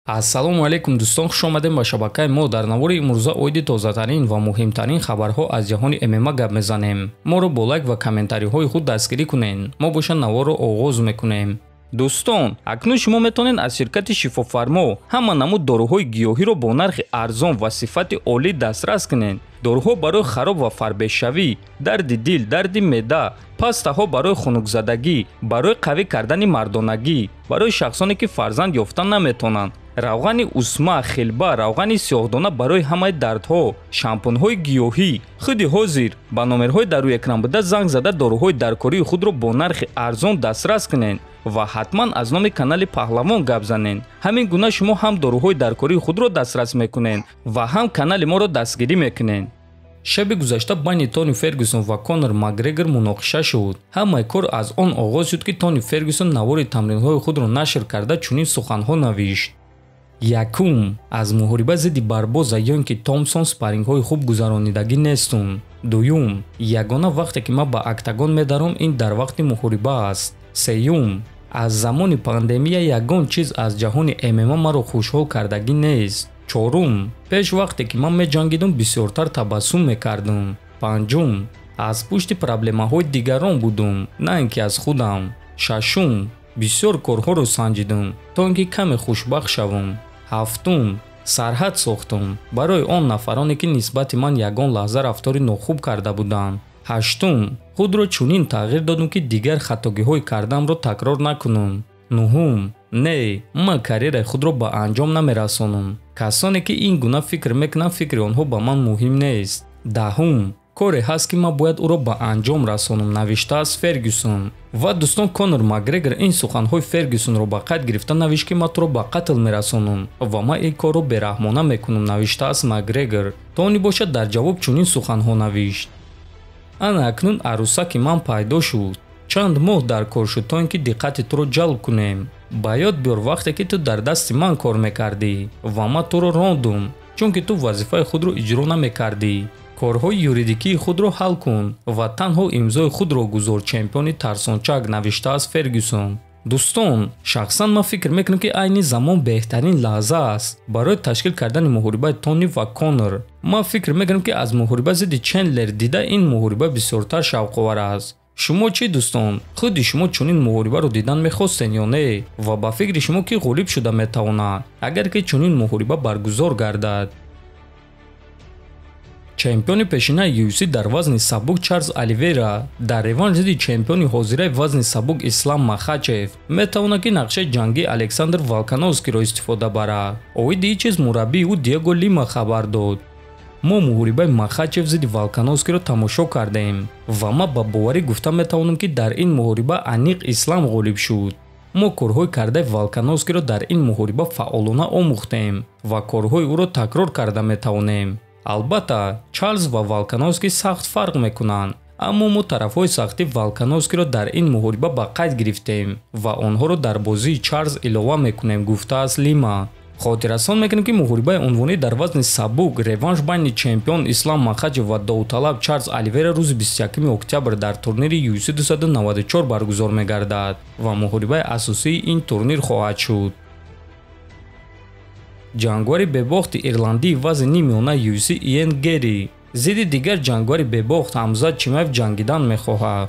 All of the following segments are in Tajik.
Ассалому алайкум дӯстон, хуш омадем ба шабакаи мо. Дар навори имрӯза оиди тозатарин ва муҳимтарин хабарҳо аз ҷаҳони ММА гап мезанем. Моро бо лайк ва комментариҳои худ дастгирӣ кунед. Мо боша наворро оғоз мекунем. Дӯстон, акнун шумо метавонед аз ширкати Шифофармо ҳама намуд доруҳои гиёҳиро бо нархи арзон ва сифати олӣ дастрас кунед. Доруҳо барои хароб ва фарбешавӣ, дарди дил, дарди меъда, пастаҳо барои хунукзадагӣ, барои қавӣ кардани мардонагӣ, барои шахсоне ки фарзанд ёфта наметавонанд, равғани усма, хилба, равғани сиёҳдона барои ҳамаи дардҳо, шампунҳои гиёҳӣ. Худи ҳозир ба номерҳои дар рӯи экран буда занг зада доруҳои даркории худро бо нархи арзон дастрас кунед ва ҳатман аз номи канали Паҳлавон гап занед. Ҳамин гуна шумо ҳам доруҳои даркории худро дастрас мекунед ва ҳам канали моро дастгирӣ мекунед. Шаби гузашта байни Тони Фергюсон ва Конор Макгрегор муноқиша шуд. Ҳамаи кор аз он оғоз шуд, ки Тони Фергюсон навори тамринҳои худро нашр карда чунин суханҳо навишт. Якум, аз муҳориба зидди Барбоза ё ин ки Томсон спаррингҳои хуб гузаронидагӣ нестум. Дуюм, ягона вақте ки ман ба октагон медаром, ин дар вақти муҳориба аст. Сеюм, аз замони пандемия ягон чиз аз ҷаҳони ММА маро хушҳол кардагӣ нест. Чорум, пеш вақте ки ман меҷангидум, бисёртар табассум мекардум. Панҷум, аз пушти проблемаҳои дигарон будум, на ин ки аз худам. Шашум, бисёр корҳоро санҷидум, то ин ки каме хушбахт шавам. Ҳафтум, сарҳад сохтум барои он нафароне, ки нисбати ман ягон лаҳза рафтори нохуб карда буданд. Ҳаштум, худро чунин тағйир додум, ки дигар хатогиҳои кардамро такрор накунам. Нуҳум, не, ман карьераи худро ба анҷом намерасонам. Касоне ки ин гуна фикр мекунанд, фикри онҳо ба ман муҳим нест. Даҳум, коре ҳаст, ки ман бояд ӯро ба анҷом расонам, навиштааст Фергюсон. Ва дӯстон, Конор Макгрегор ин суханҳои Фергюсонро ба қайд гирифта навишт, ки ман туро ба қатл мерасонам ва ман ин корро бераҳмона мекунам, навиштааст Макгрегор. Тони бошад дар ҷавоб чунин суханҳо навишт. Ана акнун арӯсаки ман пайдо шуд. Чанд моҳ дар кор шуд, то ин ки диққати туро ҷалб кунем. Ба ёд биёр вақте ки ту дар дасти ман кор мекардӣ ва ман туро рондум, чунки ту вазифаи худро иҷро намекардӣ. Корҳои юридикии худро ҳал кун ва танҳо имзои худро гузор, чемпиони тарсончак, навиштааст Фергюсон. Дӯстон, шахсан ман фикр мекунам, ки айни замон беҳтарин лаҳза аст барои ташкил кардани муҳорибаи Тони ва Конор. Ман фикр мекунам, ки аз муҳориба зидди Чендлер дида ин муҳориба бисёртар шавқовар аст. Шумо чӣ, дӯстон? Худи шумо чунин муҳорибаро дидан мехостен ё не? Ва ба фикри шумо кӣ ғолиб шуда метавонад, агар ки чунин муҳориба баргузор гардад? Чемпиони пешинаи UFC дар вазни сабук Чарлз Оливейра дар реванш зидди чемпиони ҳозираи вазни сабук Ислам Махачев метавонад, ки нақшаи ҷангии Александр Волкановскиро истифода барад. Оиди ин чиз мураббии ӯ Диего Лима хабар дод. Мо муҳорибаи Махачев зидди Волкановскиро тамошо кардем ва ман ба боварӣ гуфта метавонам, ки дар ин муҳориба аниқ Ислам ғолиб шуд. Мо корҳои кардаи Волкановскиро дар ин муҳориба фаъолона омӯхтем ва корҳои ӯро такрор карда метавонем. Албатта, Чарлз ва Волкановский сахт фарқ мекунанд, аммо мо тарафҳои сахти Волкановскиро дар ин муҳориба ба қайд гирифтем ва онҳоро дар бозии Чарлз илова мекунем, гуфтааст Лима. Хотиррасон мекунем, ки муҳорибаи унвонӣ дар вазни сабук реванш байни чемпион Ислам Махачев ва довталаб Чарлз Оливейра рӯзи 21 октябр дар турнири UFC 294 баргузор мегардад ва муҳорибаи асосии ин турнир хоҳад шуд. Ҷангвари бебохти ирландии вазни нимиёнаи UFC Иен Герри зидди дигар ҷангвари бебохт Ҳамзат Чимаев ҷангидан мехоҳад.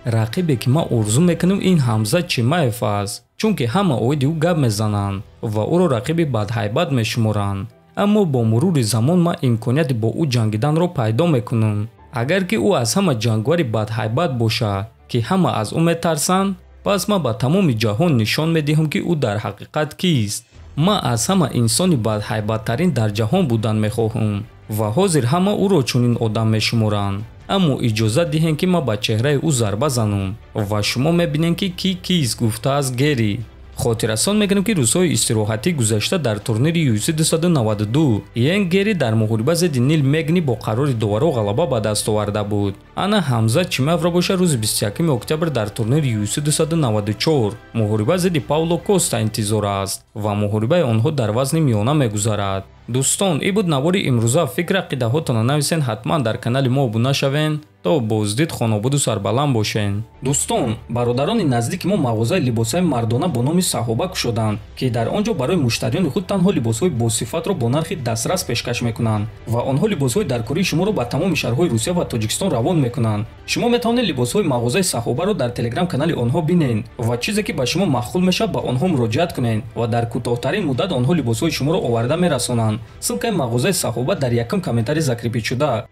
Рақибе, ки ман орзу мекунам, ин Ҳамзат Чимаев аст, чунки ҳама оиди ӯ гап мезананд ва ӯро рақиби бадҳайбат мешуморанд. Аммо бо мурури замон ман имконияти бо ӯ ҷангиданро пайдо мекунам. Агар ки ӯ аз ҳама ҷангвари бадҳайбат бошад, ки ҳама аз ӯ метарсанд, пас ман ба тамоми ҷаҳон нишон медиҳам, ки ӯ дар ҳақиқат кист. Ман аз ҳама инсони бадҳайбаттарин дар ҷаҳон будан мехоҳам ва ҳозир ҳама ӯро чунин одам мешуморанд. Аммо иҷозат диҳем, ки ман ба чеҳраи ӯ зарба занам ва шумо мебинем, ки кӣ кист, гуфтааст Герри. Хотиррасон мекунем, ки рӯзҳои истироҳатӣ гузашта дар турнири UFC 292 Иен Герри дар муҳориба зидди Нил Мегни бо қарори доваро ғалаба ба даст оварда буд. Ана Ҳамзат Чимаевро боша рӯзи 21 октябр дар турнири UFC 294 муҳориба зидди Пауло Коста интизор аст ва муҳорибаи онҳо дар вазни миёна мегузарад. Дӯстон, ин буд навори имрӯза. Фикр ақидаҳотонро нависен, ҳатман дар канали мо обуна шавен. То боздид хонободу сарбаланд бошен. Дӯстон, бародарони наздики мо мағозаи либосҳои мардона бо номи Саҳоба кушоданд, ки дар он ҷо барои муштариёни худ танҳо либосҳои босифатро бо нархи дастрас пешкаш мекунанд ва онҳо либосҳои даркории шуморо ба тамоми шаҳрҳои Русия ва Тоҷикистон равон мекунанд. Шумо метавонед либосҳои мағозаи Саҳобаро дар телеграм-канали онҳо бинед ва чизе ки ба шумо маъқул мешавад, ба онҳо муроҷиат кунед ва дар кӯтоҳтарин муддат онҳо либосҳои шуморо оварда мерасонанд. Ссылкаи мағозаи Саҳоба дар якум комментарий закрепить шуда.